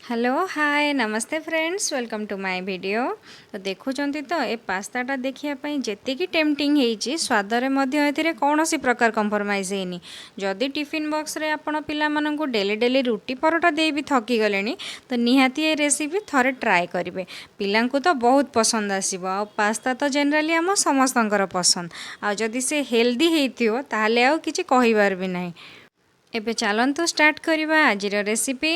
Hello, hi, Namaste friends, welcome to my video। ତ ଦେଖୁଛନ୍ତି ତ, ଏ ପାସ୍ତାଟା ଦେଖିବା ପାଇଁ ଯେତିକି ଟେମ୍ପଟିଂ ହେଇଛି, ସ୍ୱାଦରେ ମଧ୍ୟ ଏଥିରେ କୌଣସି ପ୍ରକାର କମ୍ପ୍ରମାଇଜ୍ ହେଇନି। ଯଦି ଟିଫିନ୍ ବକ୍ସରେ ଆପଣ ପିଲାମାନଙ୍କୁ ଡେଲି ଡେଲି ରୁଟି ପରଟା ଦେଇ ବି ଥକିଗଲେଣି, ତ ନିହାତି ଏ ରେସିପି ଥରେ ଟ୍ରାଏ କରିବେ। ପିଲାଙ୍କୁ ତ ବହୁତ ପସନ୍ଦ ଆସିବ। ଆଉ ପାସ୍ତା ତ ଜେନେରାଲି ଆମ ସମସ୍ତଙ୍କର ପସନ୍ଦ। ଆଉ ଯଦି ସେ ହେଲ୍ଦି ହେଇଥିବ, ତାହେଲେ ଆଉ କିଛି କହିବାର ବି ନାହିଁ। ଏବେ ଚାଲନ୍ତୁ ଷ୍ଟାର୍ଟ କରିବା ଆଜିର ରେସିପି।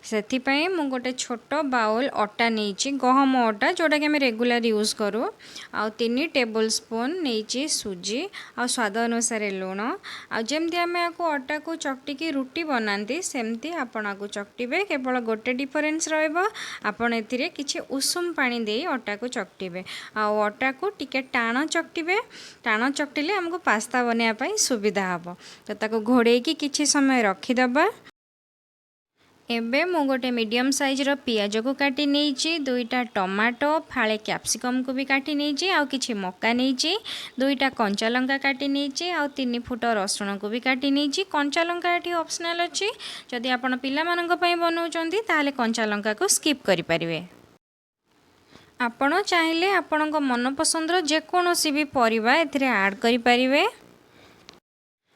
ସେଥିପାଇଁ ମୁଁ ଗୋଟେ ଛୋଟ ବାଉଲ୍ ଅଟା ନେଇଛି, ଗହମ ଅଟା, ଯେଉଁଟାକି ଆମେ ରେଗୁଲାର ୟୁଜ୍ କରୁ। ଆଉ 3 ଟେବୁଲ୍ ସ୍ପୁନ୍ ନେଇଛି ସୁଜି ଆଉ ସ୍ୱାଦ ଅନୁସାରେ ଲୁଣ। ଆଉ ଯେମିତି ଆମେ ଆକୁ ଅଟାକୁ ଚକଟିକି ରୁଟି ବନାନ୍ତି, ସେମିତି ଆପଣ ଆକୁ ଚକଟିବେ। କେବଳ ଗୋଟେ ଡିଫରେନ୍ସ ରହିବ, ଆପଣ ଏଥିରେ କିଛି ଉଷୁମ ପାଣି ଦେଇ ଅଟାକୁ ଚକଟିବେ ଆଉ ଅଟାକୁ ଟିକେ ଟାଣ ଚକଟିବେ। ଟାଣ ଚକଟିଲେ ଆମକୁ ପାସ୍ତା ବନେଇବା ପାଇଁ ସୁବିଧା ହେବ। ତ ତାକୁ ଘୋଡ଼େଇକି କିଛି ସମୟ ରଖିଦେବା। ଏବେ ମୁଁ ଗୋଟେ ମିଡ଼ିୟମ୍ ସାଇଜ୍ର ପିଆଜକୁ କାଟି ନେଇଛି, ଦୁଇଟା ଟମାଟୋ, ଫାଳେ କ୍ୟାପ୍ସିକମ୍କୁ ବି କାଟି ନେଇଛି ଆଉ କିଛି ମକା ନେଇଛି, ଦୁଇଟା କଞ୍ଚା ଲଙ୍କା କାଟି ନେଇଛି ଆଉ 3 ଫୁଟ ରସୁଣକୁ ବି କାଟି ନେଇଛି। କଞ୍ଚା ଲଙ୍କା ଏଠି ଅପସନାଲ୍ ଅଛି। ଯଦି ଆପଣ ପିଲାମାନଙ୍କ ପାଇଁ ବନାଉଛନ୍ତି, ତାହେଲେ କଞ୍ଚା ଲଙ୍କାକୁ ସ୍କିପ୍ କରିପାରିବେ। ଆପଣ ଚାହିଁଲେ ଆପଣଙ୍କ ମନପସନ୍ଦର ଯେକୌଣସି ବି ପରିବା ଏଥିରେ ଆଡ଼୍ କରିପାରିବେ।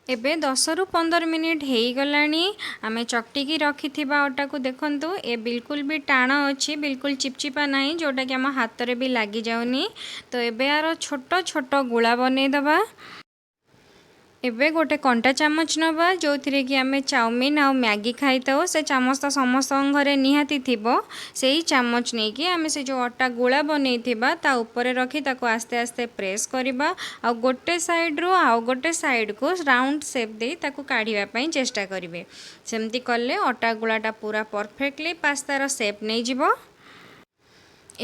ଏବେ 10ରୁ 15 ମିନିଟ୍ ହେଇଗଲାଣି। ଆମେ ଚକଟିକି ରଖିଥିବା ଅଟାକୁ ଦେଖନ୍ତୁ, ଏ ବିଲକୁଲ ବି ଟାଣ ଅଛି, ବିଲକୁଲ ଚିପଚିପା ନାହିଁ, ଯେଉଁଟାକି ଆମ ହାତରେ ବି ଲାଗିଯାଉନି। ତ ଏବେ ଆର ଛୋଟ ଛୋଟ ଗୁଳା ବନେଇଦେବା। ଏବେ ଗୋଟେ କଣ୍ଟା ଚାମଚ ନେବା, ଯେଉଁଥିରେ କି ଆମେ ଚାଉମିନ୍ ଆଉ ମ୍ୟାଗି ଖାଇଥାଉ। ସେ ଚାମଚ ତ ସମସ୍ତଙ୍କ ଘରେ ନିହାତି ଥିବ। ସେଇ ଚାମଚ ନେଇକି ଆମେ ସେ ଯେଉଁ ଅଟା ଗୁଳା ବନେଇଥିବା, ତା ଉପରେ ରଖି ତାକୁ ଆସ୍ତେ ଆସ୍ତେ ପ୍ରେସ୍ କରିବା ଆଉ ଗୋଟେ ସାଇଡ଼ରୁ ଆଉ ଗୋଟେ ସାଇଡ଼କୁ ରାଉଣ୍ଡ ସେପ୍ ଦେଇ ତାକୁ କାଢ଼ିବା ପାଇଁ ଚେଷ୍ଟା କରିବେ। ସେମିତି କଲେ ଅଟା ଗୁଳାଟା ପୁରା ପରଫେକ୍ଟଲି ପାସ୍ତାର ସେପ୍ ନେଇଯିବ।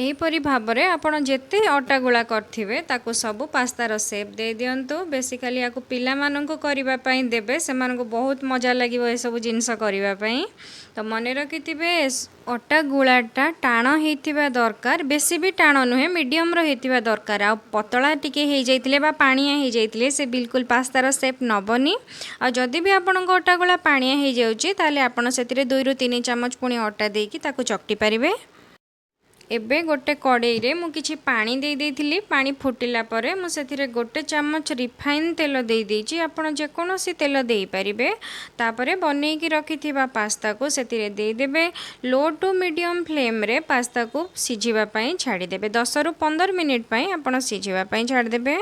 ଏହିପରି ଭାବରେ ଆପଣ ଯେତେ ଅଟା ଗୁଳା କରିଥିବେ, ତାକୁ ସବୁ ପାସ୍ତାର ସେପ୍ ଦେଇଦିଅନ୍ତୁ। ବେସିକାଲି ୟାକୁ ପିଲାମାନଙ୍କୁ କରିବା ପାଇଁ ଦେବେ, ସେମାନଙ୍କୁ ବହୁତ ମଜା ଲାଗିବ ଏସବୁ ଜିନିଷ କରିବା ପାଇଁ। ତ ମନେ ରଖିଥିବେ, ଅଟା ଗୁଳାଟା ଟାଣ ହେଇଥିବା ଦରକାର। ବେଶୀ ବି ଟାଣ ନୁହେଁ, ମିଡ଼ିୟମର ହେଇଥିବା ଦରକାର। ଆଉ ପତଳା ଟିକେ ହେଇଯାଇଥିଲେ ବା ପାଣିଆ ହେଇଯାଇଥିଲେ, ସେ ବିଲକୁଲ ପାସ୍ତାର ସେପ୍ ନେବନି। ଆଉ ଯଦି ବି ଆପଣଙ୍କ ଅଟା ଗୁଳା ପାଣିଆ ହେଇଯାଉଛି, ତାହେଲେ ଆପଣ ସେଥିରେ 2ରୁ 3 ଚାମଚ ପୁଣି ଅଟା ଦେଇକି ତାକୁ ଚକଟି ପାରିବେ। ଏବେ ଗୋଟେ କଡ଼େଇରେ ମୁଁ କିଛି ପାଣି ଦେଇ ଦେଇଥିଲି। ପାଣି ଫୁଟିଲା ପରେ ମୁଁ ସେଥିରେ ଗୋଟେ ଚାମଚ ରିଫାଇନ୍ ତେଲ ଦେଇଦେଇଛି। ଆପଣ ଯେକୌଣସି ତେଲ ଦେଇପାରିବେ। ତାପରେ ବନେଇକି ରଖିଥିବା ପାସ୍ତାକୁ ସେଥିରେ ଦେଇଦେବେ। ଲୋ ଟୁ ମିଡ଼ିୟମ୍ ଫ୍ଲେମ୍ରେ ପାସ୍ତାକୁ ସିଝିବା ପାଇଁ ଛାଡ଼ିଦେବେ। 10ରୁ 15 ମିନିଟ୍ ପାଇଁ ଆପଣ ସିଝିବା ପାଇଁ ଛାଡ଼ିଦେବେ।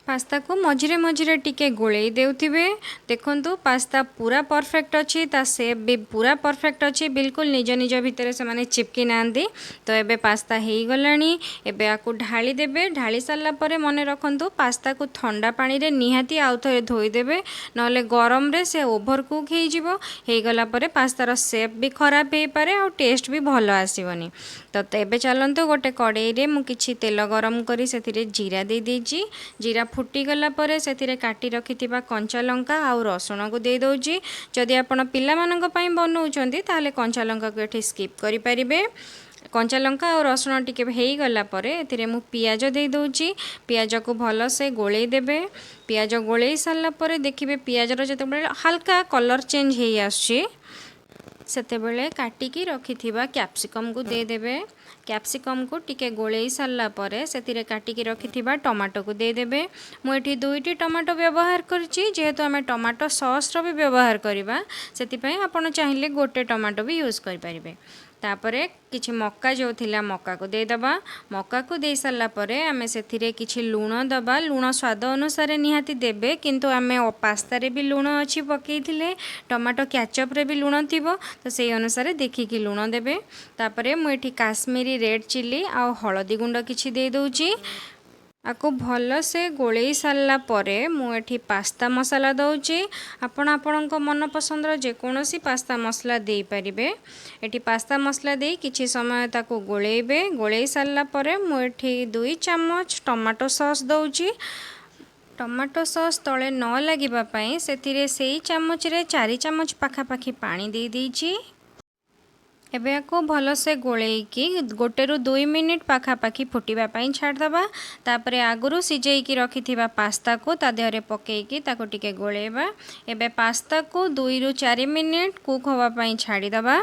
ପାସ୍ତାକୁ ମଝିରେ ମଝିରେ ଟିକେ ଗୋଳେଇ ଦେଉଥିବେ। ଦେଖନ୍ତୁ, ପାସ୍ତା ପୁରା ପରଫେକ୍ଟ ଅଛି, ତା ସେପ୍ ବି ପୁରା ପରଫେକ୍ଟ ଅଛି, ବିଲକୁଲ ନିଜ ନିଜ ଭିତରେ ସେମାନେ ଚିପକି ନାହାନ୍ତି। ତ ଏବେ ପାସ୍ତା ହେଇଗଲାଣି। ଏବେ ଆକୁ ଢାଳି ଦେବେ। ଢାଳି ସାରିଲା ପରେ ମନେ ରଖନ୍ତୁ, ପାସ୍ତାକୁ ଥଣ୍ଡା ପାଣିରେ ନିହାତି ଆଉ ଥରେ ଧୋଇଦେବେ, ନହେଲେ ଗରମରେ ସେ ଓଭର କୁକ୍ ହେଇଯିବ। ହେଇଗଲା ପରେ ପାସ୍ତାର ସେପ୍ ବି ଖରାପ ହେଇପାରେ ଆଉ ଟେଷ୍ଟ ବି ଭଲ ଆସିବନି। ତ ଏବେ ଚାଲନ୍ତୁ, ଗୋଟେ କଡ଼େଇରେ ମୁଁ କିଛି ତେଲ ଗରମ କରି ସେଥିରେ ଜିରା ଦେଇଦେଇଛି। ଜିରା ଫୁଟିଗଲା ପରେ ସେଥିରେ କାଟି ରଖିଥିବା କଞ୍ଚା ଲଙ୍କା ଆଉ ରସୁଣକୁ ଦେଇଦେଉଛି। ଯଦି ଆପଣ ପିଲାମାନଙ୍କ ପାଇଁ ବନାଉଛନ୍ତି, ତାହେଲେ କଞ୍ଚା ଲଙ୍କାକୁ ଏଠି ସ୍କିପ୍ କରିପାରିବେ। କଞ୍ଚା ଲଙ୍କା ଆଉ ରସୁଣ ଟିକେ ହେଇଗଲା ପରେ ଏଥିରେ ମୁଁ ପିଆଜ ଦେଇଦେଉଛି। ପିଆଜକୁ ଭଲସେ ଗୋଳେଇ ଦେବେ। ପିଆଜ ଗୋଳେଇ ସାରିଲା ପରେ ଦେଖିବେ, ପିଆଜର ଯେତେବେଳେ ହାଲକା କଲର୍ ଚେଞ୍ଜ ହେଇ ଆସୁଛି, ସେତେବେଳେ କାଟିକି ରଖିଥିବା କ୍ୟାପ୍ସିକମ୍କୁ ଦେଇଦେବେ। କ୍ୟାପ୍ସିକମ୍କୁ ଟିକେ ଗୋଳେଇ ସାରିଲା ପରେ ସେଥିରେ କାଟିକି ରଖିଥିବା ଟମାଟୋକୁ ଦେଇଦେବେ। ମୁଁ ଏଠି ଦୁଇଟି ଟମାଟୋ ବ୍ୟବହାର କରିଛି। ଯେହେତୁ ଆମେ ଟମାଟୋ ସସ୍ର ବି ବ୍ୟବହାର କରିବା, ସେଥିପାଇଁ ଆପଣ ଚାହିଁଲେ ଗୋଟେ ଟମାଟୋ ବି ୟୁଜ୍ କରିପାରିବେ। ତାପରେ କିଛି ମକା ଯେଉଁ ଥିଲା, ମକାକୁ ଦେଇଦେବା। ମକାକୁ ଦେଇ ସାରିଲା ପରେ ଆମେ ସେଥିରେ କିଛି ଲୁଣ ଦେବା। ଲୁଣ ସ୍ୱାଦ ଅନୁସାରେ ନିହାତି ଦେବେ, କିନ୍ତୁ ଆମେ ପାସ୍ତାରେ ବି ଲୁଣ ଅଛି ପକାଇଥିଲେ, ଟମାଟୋ କ୍ୟାଚଅପ୍ରେ ବି ଲୁଣ ଥିବ, ତ ସେଇ ଅନୁସାରେ ଦେଖିକି ଲୁଣ ଦେବେ। ତାପରେ ମୁଁ ଏଠି କାଶ୍ମୀରୀ ରେଡ଼୍ ଚିଲି ଆଉ ହଳଦୀ ଗୁଣ୍ଡ କିଛି ଦେଇଦେଉଛି। ଆକୁ ଭଲସେ ଗୋଳେଇ ସାରିଲା ପରେ ମୁଁ ଏଠି ପାସ୍ତା ମସଲା ଦେଉଛି। ଆପଣ ଆପଣଙ୍କ ମନପସନ୍ଦର ଯେକୌଣସି ପାସ୍ତା ମସଲା ଦେଇପାରିବେ। ଏଠି ପାସ୍ତା ମସଲା ଦେଇ କିଛି ସମୟ ତାକୁ ଗୋଳେଇବେ। ଗୋଳେଇ ସାରିଲା ପରେ ମୁଁ ଏଠି 2 ଚାମଚ ଟମାଟୋ ସସ୍ ଦେଉଛି। ଟମାଟୋ ସସ୍ ତଳେ ନ ଲାଗିବା ପାଇଁ ସେଥିରେ ସେଇ ଚାମଚରେ 4 ଚାମଚ ପାଖାପାଖି ପାଣି ଦେଇଦେଇଛି। ଏବେ ୟାକୁ ଭଲସେ ଗୋଳେଇକି 1ରୁ 2 ମିନିଟ୍ ପାଖାପାଖି ଫୁଟିବା ପାଇଁ ଛାଡ଼ିଦେବା। ତାପରେ ଆଗରୁ ସିଝେଇକି ରଖିଥିବା ପାସ୍ତାକୁ ତା ଦେହରେ ପକେଇକି ତାକୁ ଟିକେ ଗୋଳେଇବା। ଏବେ ପାସ୍ତାକୁ 2ରୁ 4 ମିନିଟ୍ କୁକ୍ ହେବା ପାଇଁ ଛାଡ଼ିଦେବା।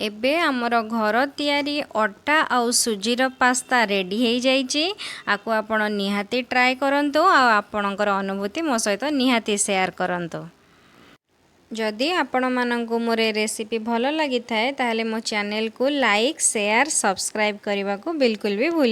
ଏବେ ଆମର ଘର ତିଆରି ଅଟା ଆଉ ସୁଜିର ପାସ୍ତା ରେଡ଼ି ହେଇଯାଇଛି। ଆକୁ ଆପଣ ନିହାତି ଟ୍ରାଏ କରନ୍ତୁ ଆଉ ଆପଣଙ୍କର ଅନୁଭୂତି ମୋ ସହିତ ନିହାତି ସେୟାର କରନ୍ତୁ। ଯଦି ଆପଣମାନଙ୍କୁ ମୋର ଏ ରେସିପି ଭଲ ଲାଗିଥାଏ, ତାହେଲେ ମୋ ଚ୍ୟାନେଲକୁ ଲାଇକ୍, ସେୟାର, ସବସ୍କ୍ରାଇବ୍ କରିବାକୁ ବିଲକୁଲ ବି ଭୁଲି